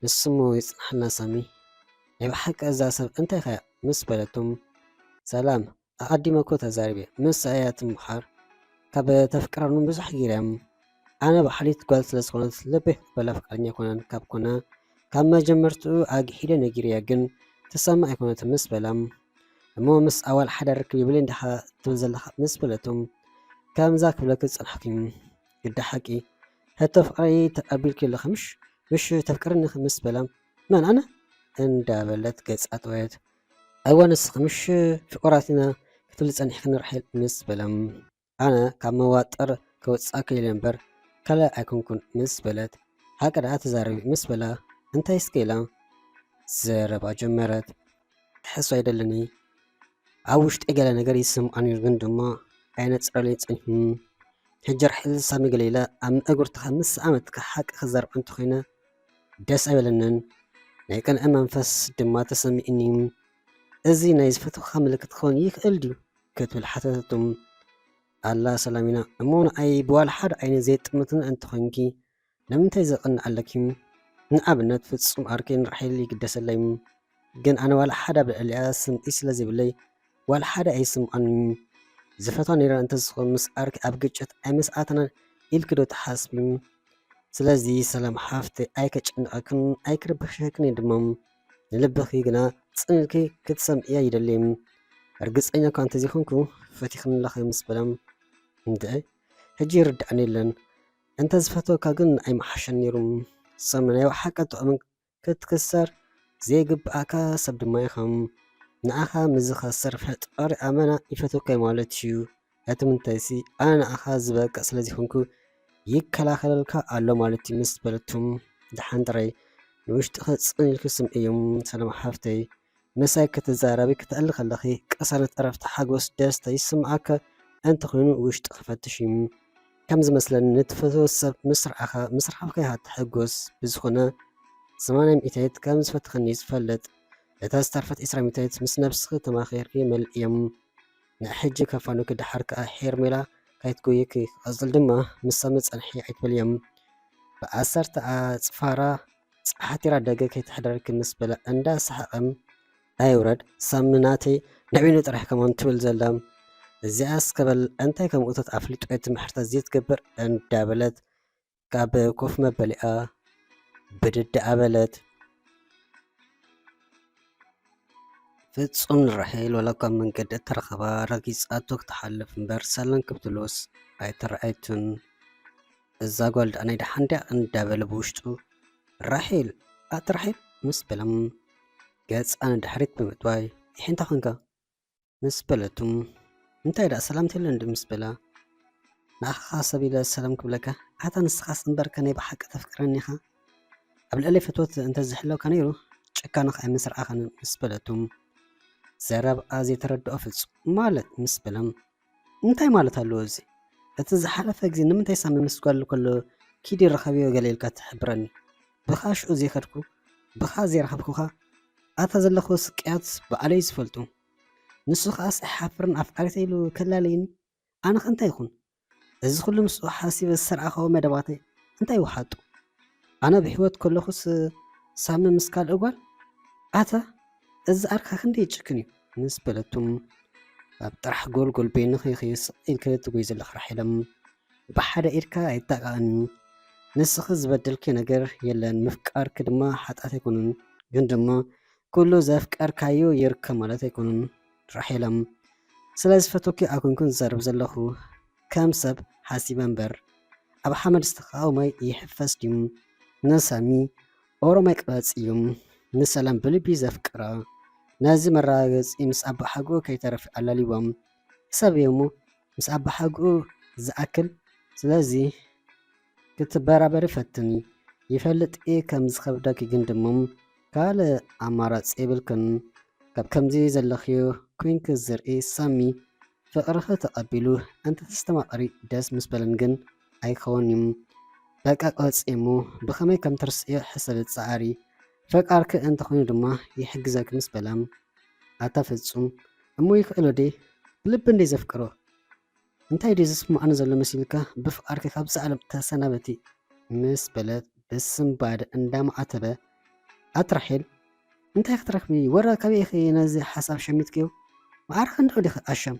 ንስሙ ይጽናሕና ሳሚ። ናይ ብሓቂ እዛ ሰብ እንታይ ኸያ ምስ በለቶም፣ ሰላም፣ ኣቐዲመ እኮ ተዛሪበ፣ ምስ ኣያ ትምሓር ካብ ተፍቅረኑ ብዙሕ ጊርያም። ኣነ ባሕሊት ጓል ስለ ዝኾነት ልበይ ክቕበላ ፍቃደኛ ኣይኮነን። ካብ ኮነ ካብ መጀመርትኡ ኣግሒደ ነጊርያ፣ ግን ትሰምዕ ኣይኮነትን ምስ በላ፣ እሞ ምስ ኣዋል ሓደ ርክብ ይብለይ እንዲኻ ትብል ዘለኻ ምስ በለቶም፣ ከምዛ ክብለኪ ዝጸናሕኩ እዩ። ግዳ ሓቂ፣ ሕቶ ፍቕረይ ተቐቢልኪ ኣለኺ ምሽ? ምሽ ተፍቅርኒ ምስ በላ፣ መን ኣነ? እንዳበለት ገጻ ጠወየት። ኣይዋ ንስኺ ምሽ ፍቑራት ኢና ክትብሊ ጸኒሕክኒ ራሄል ምስ በላ፣ ኣነ ካብ መዋጥር ከውጽኣኪ ኢለ እምበር ካልእ ኣይኮንኩን ምስ በለት፣ ሓቂ ደኣ ተዛረቢ ምስ በላ፣ እንታይ እስከ ኢላ ዘረባ ጀመረት። ክሕሱ ኣይደልን። ኣብ ውሽጢ ገለ ነገር ይስምዓኒ እዩ፣ ግን ድማ ኣይነጽረለይ ጸኒሑ። ሕጂ ራሄል ሳሚ ገለ ኢለ ኣብ ምእጉርትኻ ምስ ኣመትካ ሓቂ ክዛረብ እንተኾይነ ደስ ኣይበለንን። ናይ ቅንኢ መንፈስ ድማ ተሰሚዕኒ። እዚ ናይ ዝፈትወኻ ምልክት ክኸውን ይኽእል ድዩ? ክትብል ሓተተቶም። ኣላ ሰላሚና፣ እሞ ንኣይ ብዋላ ሓደ ዓይኒ ዘይጥምትኒ እንተኾይንኪ ንምንታይ ዘቕንእ ኣለኪ? ንኣብነት ፍጹም ኣርኬን ራሄል ይግደሰለይ፣ ግን ኣነ ዋላ ሓደ ኣብ ልዕሊኣ ስምዒት ስለ ዘይብለይ ዋላ ሓደ ኣይስምዖን። ዝፈትዋ ነይረ እንተዝኸውን ምስ ኣርኪ ኣብ ግጭት ኣይምስኣተናን ኢልኪ ዶ ትሓስቢ? ስለዚ ሰላም ሓፍተይ ኣይከጨንቐክን ኣይክርብሸክን እየ ድማ፣ ንልብኺ ግና ጽን ኢልኪ ክትሰምዕያ ይደሊ። ርግጸኛ እኳ እንተዘይኮንኩ ፈቲኽኒ ኣለኺ ምስ በላ፣ እንድዒ ሕጂ ይርድኣኒ የለን። እንተ ዝፈትወካ ግን ኣይምሓሸን ነይሩ። ሰም ናይ ብሓቂ ጥዑምን ክትክሰር ዘይግብኣካ ሰብ ድማ ኢኻ። ንዓኻ ምስ ዝኸስር ፈጣሪ ኣመና ይፈትወካ እዩ ማለት እዩ። እቲ ምንታይሲ ኣነ ንዓኻ ዝበቅዕ ስለ ዘይኮንኩ ይከላኸለልካ ኣሎ ማለት እዩ ምስ በለቶም፣ ደሓን ጥራይ ንውሽጥኺ ጽን ኢልኪ ስምዕዮም ሰላም ሓፍተይ። ምሳይ ክትዛረቢ ክትዕሊ ከለኺ ቅሳነት፣ ዕረፍቲ፣ ሓጎስ፣ ደስታ ይስምዓካ እንተኾይኑ ውሽጥኺ ፈትሺ። ከም ዝመስለኒ ንትፈትዎ ሰብ ምስ ረኣኻ፣ ምስ ረኸብካዮ ኢኻ ትሕጎስ። ብዝኾነ ሰማንያ ሚእታዊት ከም ዝፈትኽኒ እዩ ዝፈልጥ። እታ ዝተርፈት ዒስራ ሚእታዊት ምስ ነብስኺ ተማኺርኪ መልእዮም። ንሕጂ ከፋኑኪ፣ ደሓር ከኣ ሄርሜላ ካይትጎየኪ። ክቕጽል ድማ ምስ ሳሚ ጸንሒ ኣይትበልዮም። ብዓሰርተ ኣጽፋራ ጻሓቲራ ደገ ከይተሕደረኪ ምስ በላ እንዳ ሰሓቐም፣ ኣይውረድ ሳሚ ናተይ፣ ንዕቤኑ ጥራሕ ከማን ትብል ዘላ። እዚኣስ ከበል እንታይ ከም እቶት ኣፍልጦ ትምሕርታ ዘይትገብር እንዳበለት ካብ ኮፍ መበሊኣ ብድድ ኣበለት። ፍጹም ንራሄል ዋላ እኳ ኣብ መንገዲ እተረኸባ ረጊጻቶ ክትሓልፍ እምበር ሰላም ክትብሎስ ኣይተረኣየትን። እዛ ጓል ደኣ ናይ ደሓን ድያ እንዳበለ ብውሽጡ ራሄል፣ ኣቲ ራሄል ምስ በላ ገጻ ንድሕሪት ብምጥዋይ፣ ይሒ እንታይ ኾንካ? ምስ በለቱ፣ እንታይ ደኣ ሰላምታ የለን ድዩ ምስ በላ፣ ንኣኻ ሰብ ኢለ ሰላም ክብለካ፣ ኣታ ንስኻስ እምበርከ ናይ ብሓቂ ተፍቅረኒ ኢኻ? ኣብ ልዕለይ ፍትወት እንተዝህልወካ ነይሩ ጭካነኻ ኣይምስረኣኻን ምስ በለቱ፣ ዘረብኣ ዘይተረድኦ ፍጹም፣ ማለት ምስ በላ፣ እንታይ ማለት ኣለዎ እዚ? እቲ ዝሓለፈ ግዜ ንምንታይ ሳሚ ምስ ጓል ከሎ ኪዲ ርኸብዮ ገለ ኢልካ ትሕብረኒ? ብኻ ሽዑ ዘይኸድኩ፣ ብኻ ዘይረኸብኩኻ፣ ኣታ ዘለኽዎ ስቅያት ባዕለይ ዝፈልጡ። ንሱ ኸኣስ ኣይሓፍርን ኣፍቃሪተይ ኢሉ ከላለይኒ? ኣነኸ እንታይ ይኹን? እዚ ኹሉ ምስኡ ሓሲበ ዝሰርዓኽዎ መደባተይ እንታይ ይውሓጡ? ኣነ ብህይወት ከለኹስ ሳሚ ምስ ካልእ ጓል? ኣታ እዚ ኣርካ ክንደይ ይጭክን እዩ ምስ በለቱ፣ ኣብ ጥራሕ ጎልጎል በይንኺ ኢኺ ስቕ ኢልኪ ትጎይ ዘለኺ ራሄል። ብሓደ ኢድካ ኣይጣቃዕን እዩ። ንስኺ ዝበደልኪ ነገር የለን፣ ምፍቃርኪ ድማ ሓጢኣት ኣይኮነን። ግን ድማ ኩሉ ዘፍቀርካዮ ይርከብ ማለት ኣይኮነን ራሄል። ስለ ዝፈትወኪ ኣይኮንኩን ዝዛረብ ዘለኹ፣ ከም ሰብ ሓሲበ እምበር። ኣብ ሓመድ ዝተኻኦ ማይ ይሕፈስ ድዩ? ንሳሚ ኦሮማይ ቅረጽ እዩ። ንሰላም ብልቢ ዘፍቅራ። ነዚ መረጋገጺ ምስ ኣባሓጎኡ ከይተረፈ ኣላልይዎም። ሰብ እየ እሞ ምስ ኣባሓጎኡ ዝኣክል። ስለዚ ክትበራበሪ ፈትኒ። ይፈልጥ እየ ከም ዝኸብደኪ፣ ግን ድማ ካልእ ኣማራጺ የብልክን። ካብ ከምዚ ዘለኽዮ ኮይንኪ ዝርኢ ሳሚ ፍቕርኺ ተቐቢሉ እንተተስተማቐሪ ደስ ምስ በለን፣ ግን ኣይከውን እዩ። በቃ ቀጽ እሞ ብኸመይ ከም ትርስእዮ ሕሰቢ ጸዓሪ። ፈቃርኪ እንተኾይኑ ድማ ይሕግዘኪ ምስ በላ፣ ኣታ ፍጹም እሞ ይኽእሎ ድየ? ብልቢ እንድየ ዘፍቅሮ። እንታይ ድዩ ዝስምዓኒ ዘሎ መሲልካ? ብፍቓርኪ ካብዛ ዓለም ተሰናበቲ፣ ምስ በለት ብስንባደ እንዳማዕተበ፣ ኣቲ ራሄል፣ እንታይ ክትረኽቢ? ወረ ካበይ ኢኺ ነዚ ሓሳብ ሸሚትክዮ? ማዕረ ክንድኡ ዲኺ ኣሻም?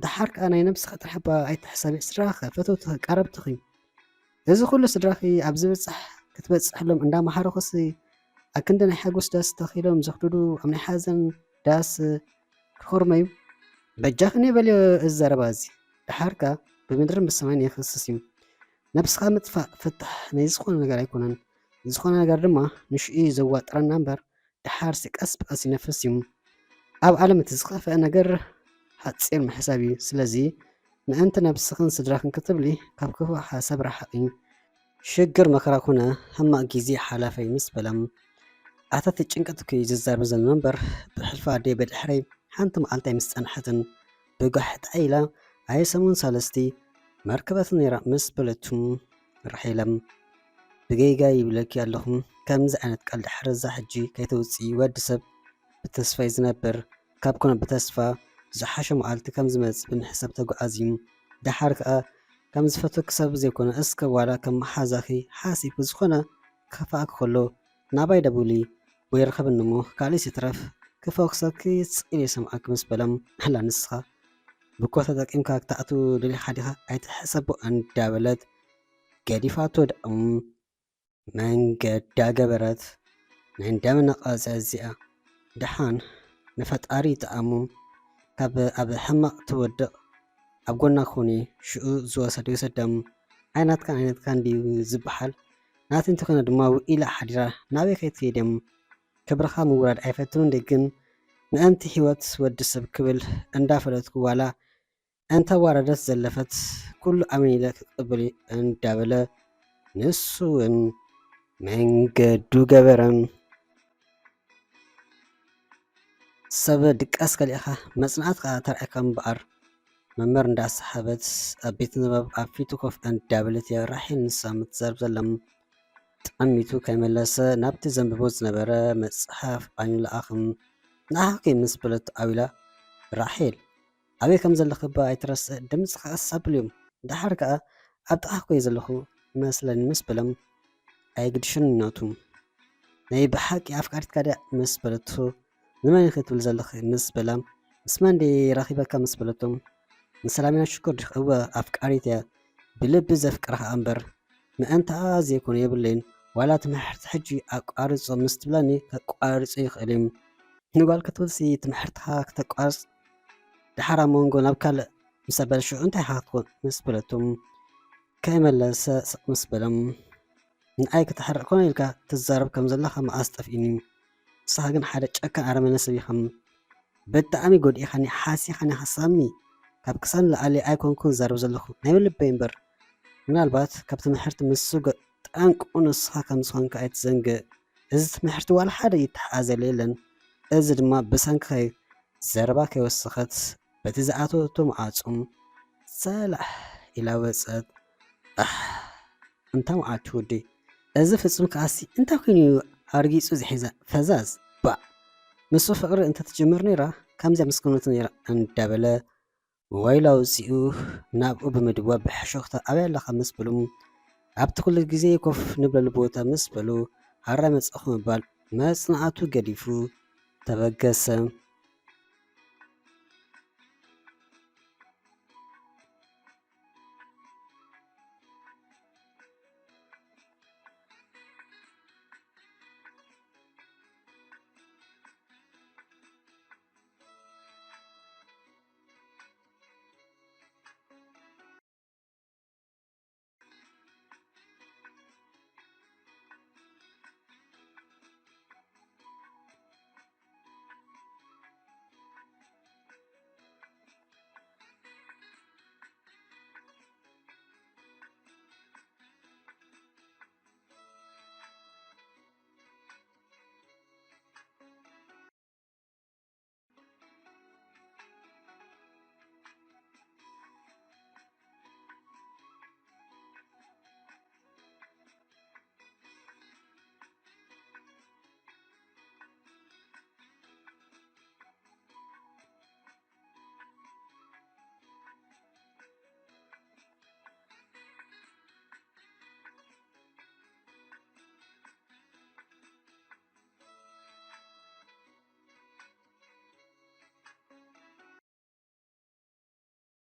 ደሓር ከኣ ናይ ነብስኺ ጥራሕ እባ ኣይትሕሰቢ፣ ስድራኺ፣ ፈተውትኺ፣ ቀረብትኺ። እዚ ኩሉ ስድራኺ ኣብ ዝብጻሕ ክትበጽሕሎም እንዳመሃሩኺሲ፣ ኣክንዲ ናይ ሓጎስ ዳስ ተኺሎም ዘኽድዱ፣ ኣብ ናይ ሓዘን ዳስ ክኾርመዩ። በጃኺ ንበልዮ እዚ ዘረባ እዚ። ደሓር ከኣ ብምድርን ብሰማይን የኽስስ እዩ። ነብስኻ ምጥፋእ ፍታሕ ናይ ዝኾነ ነገር ኣይኮነን። ዝኾነ ነገር ድማ ንሽኡ እዩ ዘዋጥረና እምበር፣ ደሓርሲ ቀስ ብቐስ ይነፍስ እዩ። ኣብ ዓለም እቲ ዝኸፍአ ነገር ሓጺር ምሕሳብ እዩ። ስለዚ ምእንቲ ነብስኽን ስድራኽን ክትብሊ ካብ ክፉእ ሓሳብ ርሓቒ። ሽግር መከራ ኮነ ሕማቕ ግዜ ሓላፋይ ምስ በላ፣ ኣታ እቲ ጭንቀት እኮ እዩ ዝዛረብ ዘሎ እምበር፣ ብሕልፊ ኣደይ ብድሕረይ ሓንቲ መዓልቲ ኣይምስጸንሐትን። ብጓሕታ ኢላ ኣየ ሰሙን ሳልስቲ መርከበት ነይራ ምስ በለቱ፣ ራሄል፣ ብጌጋ ይብለኪ ኣለኹ፣ ከምዚ ዓይነት ቃል ድሕሪ እዛ ሕጂ ከይተውጽኢ፣ ወዲ ሰብ ብተስፋ እዩ ዝነብር፣ ካብ ኮነ ብተስፋ ዝሓሸ መዓልቲ ከም ዝመጽእ ብምሕሳብ ተጓዓዚ። ደሓር ከኣ ከም ዝፈትወኪ ሰብ ዘይኮነ፣ እስከ ዋላ ከም መሓዛኺ ሓሲብኪ ዝኾነ ክኸፍኣኪ ከሎ ናባይ ደውሊ ወይ ርኸብኒ እሞ፣ ካልእስ ይትረፍ ክፈኩሰኪ ስቕ ኢለ ይሰምዓኪ ምስ በላ፣ ኣላ ንስኻ ብኮ ተጠቂምካ ክትኣቱ ደሊኻ ዲኻ? ኣይትሕሰቦ እንዳበለት ገዲፋቶ ደኣ መንገዳ ገበረት። ናይ እንዳመነቐጸ እዚኣ ደሓን ንፈጣሪ ይጥዓሞ። ካብ ኣብ ሕማቕ ትወድቕ ኣብ ጎና ክኾን እዩ፣ ሽኡ ዝወሰድ ይውሰድ ደም። ኣይናትካን ኣይናትካን ድዩ ዝበሃል? ናተይ እንተኾነ ድማ ውዒላ ሓዲራ ናበይ ከይትከይድ እዮም? ክብርኻ ምውራድ ኣይፈትንን ድየ ግን ምእንቲ ህይወት ወዲ ሰብ ክብል እንዳፈለጥኩ ዋላ እንተዋረደት ዘለፈት ኩሉ ኣሜን ኢለ ክቕብል እንዳበለ ንሱ እውን መንገዱ ገበረ። ሰብ ድቃስ ከሊእኻ መጽናዕቲ ከኣ ተራእካ እምበኣር። መምህር እንዳሰሓበት ኣብ ቤት ንባብ ኣብ ፊቱ ኮፍ እንዳበለት እያ ራሄል ንሳ ምትዛረብ ዘላ። ጠሚቱ ከይመለሰ ናብቲ ዘንብቦ ዝነበረ መጽሓፍ ዓይኑ ለኣኸ። ንዓኺ ምስ በለቶ ዓው ኢላ፣ ራሄል፣ ኣበይ ከም ዘለኺ እባ ኣይትረስዕ፣ ድምጽኺ ቀስ ኣብልዮም። ደሓር ከኣ ኣብ ጥቓኺ እኮ እየ ዘለኹ መስለኒ ምስ በለ፣ ኣይግድሽን ናቱ። ናይ ብሓቂ ኣፍቃሪትካ ድያ ምስ በለቶ፣ ንመን ኢኺ ትብል ዘለኺ ምስ በላ፣ ምስ መን ድየ ረኺበካ ምስ በለቶ፣ ንሰላሚና ሽኮር ዲኺ? እወ ኣፍቃሪት እየ፣ ብልቢ ዘፍቅራ ከኣ እምበር፣ ምእንታኣ ዘይኮነ የብለይን። ዋላ ትምህርቲ ሕጂ ኣቋርጾ ምስ ትብለኒ ከቋርጾ ይኽእል እዩ። ንጓል ክትብልሲ ትምህርትኻ ክተቋርጽ፣ ደሓር ኣብ መንጎ ናብ ካልእ ምስ ኣበለሽዑ እንታይ ኢኻ ክትኮን ምስ በለቶም፣ ከይመለሰ ስቕ ምስ በሎም፣ ንኣይ ክተሕርቕ ኮነ ኢልካ ትዛረብ ከም ዘለኻ መኣስ ጠፍኢኒ። ንስኻ ግን ሓደ ጨካን ኣረመነ ሰብ ኢኻ። ብጣዕሚ ጎዲእኻኒ፣ ሓሲኻኒ ሓሳሚ። ካብ ክሳን ንላዕሊ ኣይኮንኩን ዝዛረብ ዘለኹ፣ ናይ ልበይ እምበር። ምናልባት ካብ ትምሕርቲ ምስጉእ ጠንቁ ንስኻ ከም ዝኾንካ ኣይትዘንግእ። እዚ ትምሕርቲ ዋላ ሓደ ይተሓኣዘሉ የለን። እዚ ድማ ብሰንክኸይ ዘረባ ከይወሰኸት በቲ ዝኣተወቶ መዓጹ ሰላሕ ኢላ ወጸት። ኣሕ! እንታ መዓልቲ ወደይ፣ እዚ ፍጹም ከኣሲ እንታይ ኮይኑ እዩ ኣርጊጹ ዝሒዛ? ፈዛዝ፣ ባእ! ንሱ ፍቕሪ እንተትጅምር ነይራ፣ ከምዚኣ ምስ ኮነት ነይራ እንዳበለ ሞባይሉ ኣውጺኡ ናብኡ ብምድዋል ብሕሹኽታ ኣበይ ኣለኻ ምስ በሉ፣ ኣብቲ ኩሉ ግዜ ኮፍ ንብለሉ ቦታ ምስ በሉ፣ ሃራይ መጻእኹ ምባል መጽናዕቱ ገዲፉ ተበገሰ።